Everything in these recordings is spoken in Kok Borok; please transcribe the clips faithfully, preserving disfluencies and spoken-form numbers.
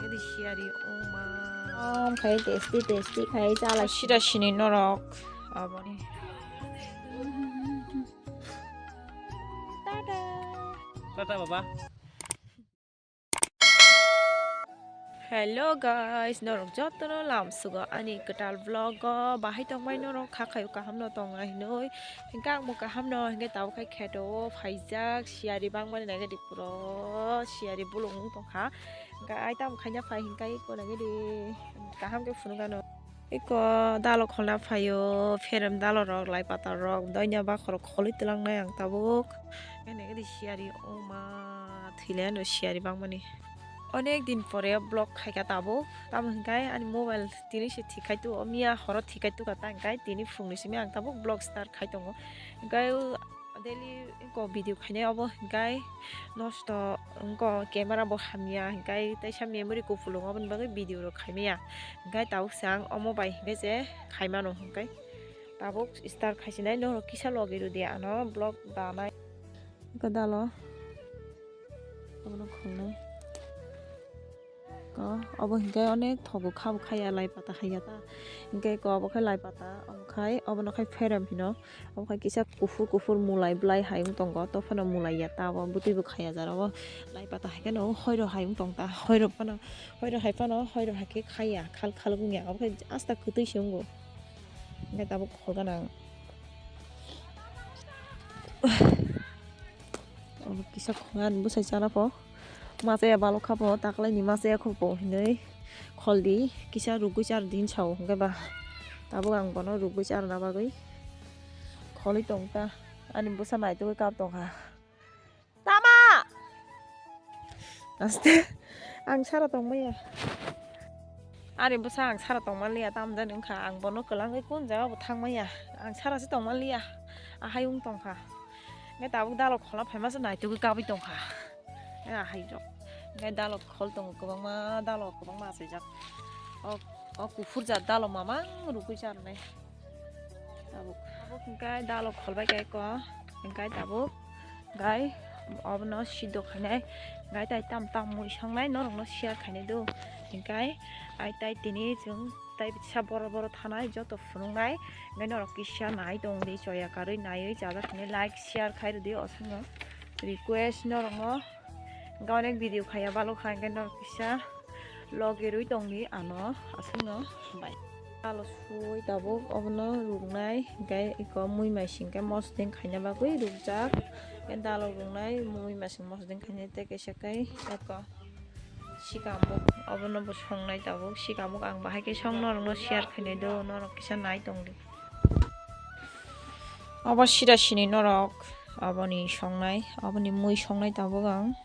Edi siyari, oh ma. Om khai tasty tasty khai chala. Sida sini norok aboni. Tata. Tata baba. Hello guys, norok jotono lamsugo ani kwtal vlog o bahai tongbai norok kha khayo kaham no tonga hinoi. Hingke ang bo kaham no hingke tabuk khai kheto o phaijak siyari bangmani nai gadi puro siyari bulung wng tongkha. Hingke ai tamo khaina phai hingke iko nai gadi kaham ke phunukano. Iko dalo kholna phaio, pherem dalo rok, lai pata rok, doina bakhorok kholwi twlangnai ang tabuk. Ene gadi siyari, oh ma, thwilaino siyari bangmani. Onek din pore vlog khaika tabuk, tamo hingkai ani mobile tini se thikhaitu, o miya horo thikhaitu ka ta hingkai tini phungni simi ang tabuk vlog start khai tongo. Hingkai o daily ko video khainai obo hingkai nosto wngko, camera bo hamya hingkai teisa memory kuphulung oboni bagwi video rok khaimaya. Hingkai tabuk se ang omo bai hingkai je khaimano hingkai tabuk start khaisinai norok kisa logi rwdi ano vlog danai. Hingke dalo obono khulnai. Ko, obo hingke onek thogo khabo khaya lai pata haiya ta. Hingke ko obo khe lai pata, obo khai, obono khai pherem hino. Obo khai kisa kuphur kuphur mulai bwlai hai wng tongo, to phano mulai ya ta, obo bwtwi bo khaya jaro, obo lai pata hai kheno hoiro hai wng tong ta, hoiro phano, hoiro hai phano, hoiro hai khe khaya, khal khal wng ya, obo khai asta kwtwi se wngo. Hingke tabuk khol gana ang. Obo kisa khungan bwsai chana pho. Masa ya balok kha pho, taklai ni masa ya kho pho hinui khol di. Kisa rugui char din sao hingke ba. Tabuk ang bono rugui charna bagwi kholwi tong ta. Ani bwsa naitugwi kap tong kha. Tama! Aste, ang sara tongmaya. Ani bwsa ang sara tongmanliya, tamjani wngkha, ang bono kwlangwi kun jaga bo thangmaya. Ang sara se tongmanliya, ahai wng tongkha. Nge tabuk dalok khola phaima se naitugwi kabwi tongkha. Nge ahai rok. Nge dalok khol tongo kwbangma, dalok kwbangma achaijak. O, o kuphur jat dalok mamang rugwi charnai. Tabuk, tabuk hingkai dalok kholbai kai ko, hingkai tabuk gai obono sidok khainai, gai tai tam tam mui songnai norokno share khainai do, hingkai ai tai tini chwng tai bisa boro boro thanai joto phunuknai, hingkai norok kisa nai tongdi choya karwi naiwi chajak hwnwi like share khai rwdi osongno request norokno, hingkai onek video khaiya balokha hingkai norok kisa. Logi rwi tongdi ano aswkno bai. Talo sui tabuk obono ruknai, hingke iko mui mai singke mosodeng khaina bagwi rukjak. Hingke dalo ruknai mui mai sing mosodeng khainai tei kaisa kai eko sikamuk obono bo songnai tabuk. Sikamuk ang bahai khe song norokno share khainai do, norok kisa nai tongdi. Obo sida sini norok oboni songnai, oboni mui songnai tabuk ang.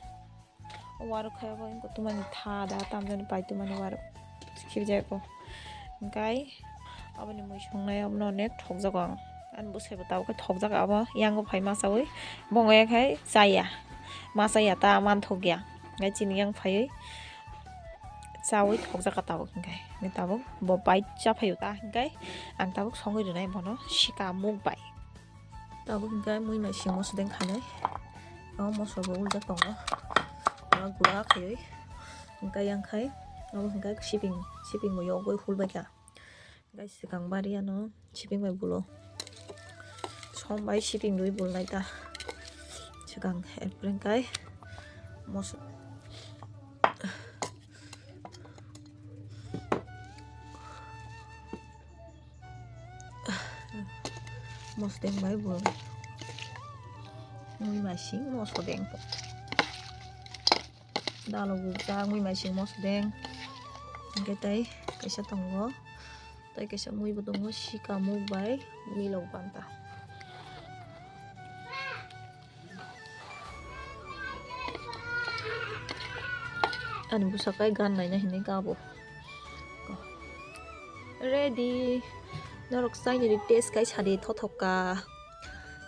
Warok khai obo wngkha tumani tha da tamjani pai tumani warok khibjai ko. Hingkai aboni mui songnai abono onek thokjago ang. Ani bwsai bo tabuk khe thokjak abo yango phai masaui bongo ya khai chaya. Masa ya ta manthok ya. Hingkai chini yang phaiwi chaui thokjak ka tabuk hingkai. Hingkai tabuk bo bai cha phaio ta hingkai ang tabuk songwi rwnai bono sika muk bai. Tabuk hingke mui mai sing mosodeng khainai. O moso bo uljak tongo. Oro gura khaiwi. Hingke yang khai. Abo hingke siping, siping bo yogwi hulbaikha. Hingke swkang bari ano siping bai bulo. Som bai siping rwi bulnai ta. Swkang apple hingke moso. Mosodeng bai bo mui masing mosodeng. Dalo bujak mui masing mosodeng. Hingke tei kaisa tongo. Tei kaisa mui bo tongo sikamuk bai milok banta. Ani bwsa kai gan naina hinwi kabo. Ready. Norok chaini ri taste kai sadi thothok ka.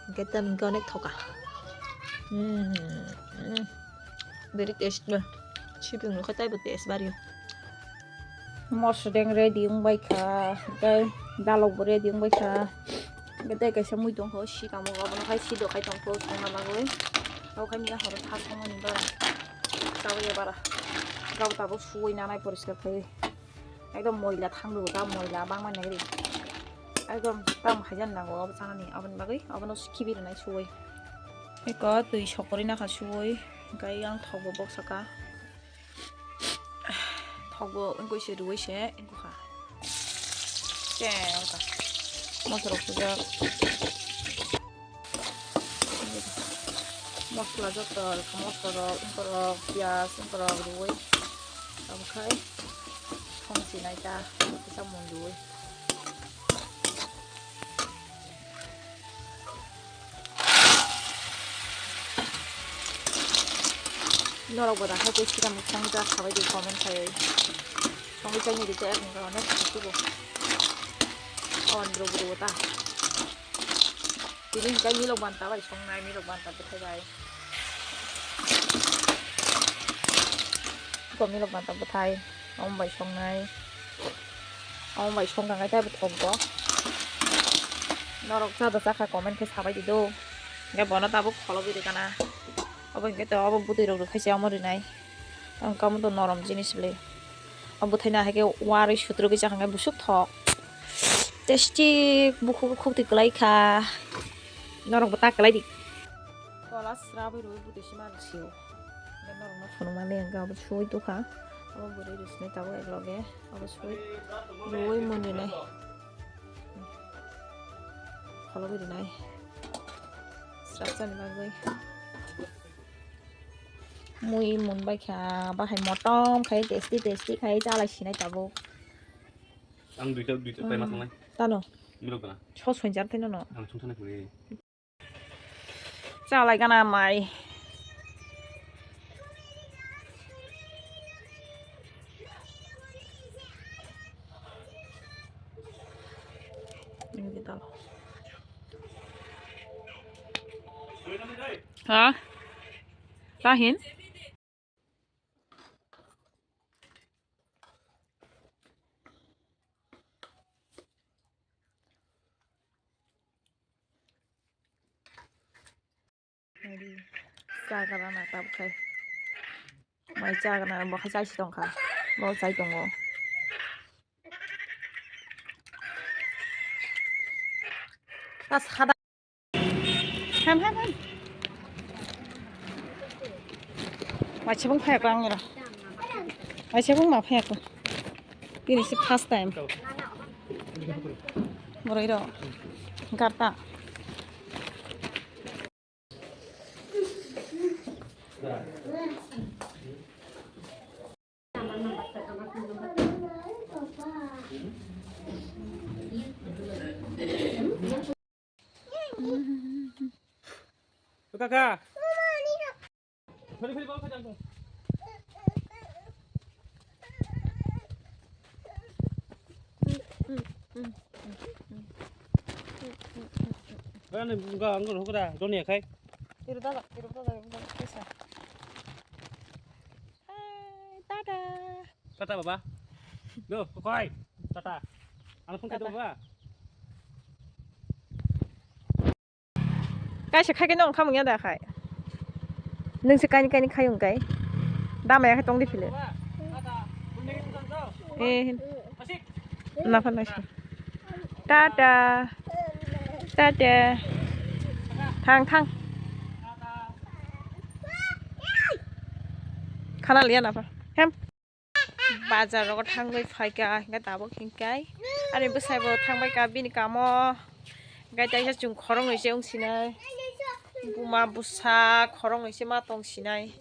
Hingke tam hingke onek thoka. Hmm. Hmm. Very tasty. Siping no khe taibo taste bario. Mosodeng ready wngbai kha, tei dalok bo ready wngbai kha, tei kaisa mui tongkho, sikamuk abono hai sidok hai tongkho songna bagwi, abo khai miya horo tha songmani bara, chawi ya bara. Rok tabuk suwi nanai poriskar khai. Ekdom moila thangwi ta moila bangma nai ri. Ekdom tam haijan nango obo chanani aboni bagwi abono khibi rwnai suwi. Eko twi sokori nakha suwi. Hwnkhe yang thokbo boksaka. Thokbo wngkoi se rwui se wngkha. Che wngkha. Mosla rok sujak. Mosla joto, mosla rok, wngkorok, piyaj, wngkorok rwui. Obokhai thongsi nai ta, kisa mun rwui. Norok bo da hai tei sikang song ja sabai di comment khai. Songwi chaini di tei ang rok onek khusi bo. On rok bo ta. Tini hingkai milok banta bai songnai, milok banta bwthai bai. Ko milok banta bwthai, omo bai songnai. Omo bai songkha khe tei bo thok bo. Norok cha da cha kha comment khe sabai di do. Hingke bono tabuk kholobwi rwkana. Obo hingke to obo bwtwi rok rwkhaise omo rwnai. Ang kamo to norom jinis le. Obo bwthai no hai khe warwi sutrugwi cha kha khe busuk thok. Tasty bukhuk bukhuk twi kwlai kha. Norok bo ta kwlai di. Tola srabwi rwui bwtwi sima rwsio. Norok no phunukmani hingke obo sui tukha. Obo bwrwi rwsini tabuk ekloge. Obo sui rwui mwnwi nai. Kholobwi rwnai. Srapsani bagwi. Mui munbai kha, bahai motom khai, tasty, tasty khai, chalai sinai tabuk. Ang duita, duita pai ma tangnai. Tano. Milok gana. Sos hoi jar tei nono. Ang sung thani kuri. Chalai gana mai. Ini kita. Ha? Tahin? Chagra na tabuk khai. Mai chagra bo khai chai si tongkha. Bo chai tongo. Ta sada. Ham, ham, ham. Mai chabung phayakho ang nira. Mai chabung ma phayakho. Ini si first time. Boroi ro. Garta. Kaka. Bani buka anggur hukra doni akhai. Iru dala, iru dala, iru dala, kaisa. Hai, tata. Tata baba. Do, kokoi. Tata. Ano phone kaido baba. Kaisa khai khe nong khamung ya da khai. Nung se kaini kaini khai ung kai. Dama ya khai tong di phile. Eh, hin. Na phan nai. Tata. Tata. Thang, thang. Khana liya na phan. Hem. Bazar rogo thangwi phaikha, hingkhe tabuk hingkhe ani bwsai bo thangbaikha bini kamo. Hingkhe kaisa chwng khoroknwi se wngsinai. Buma bwsa khoroknwi se ma tongsinai.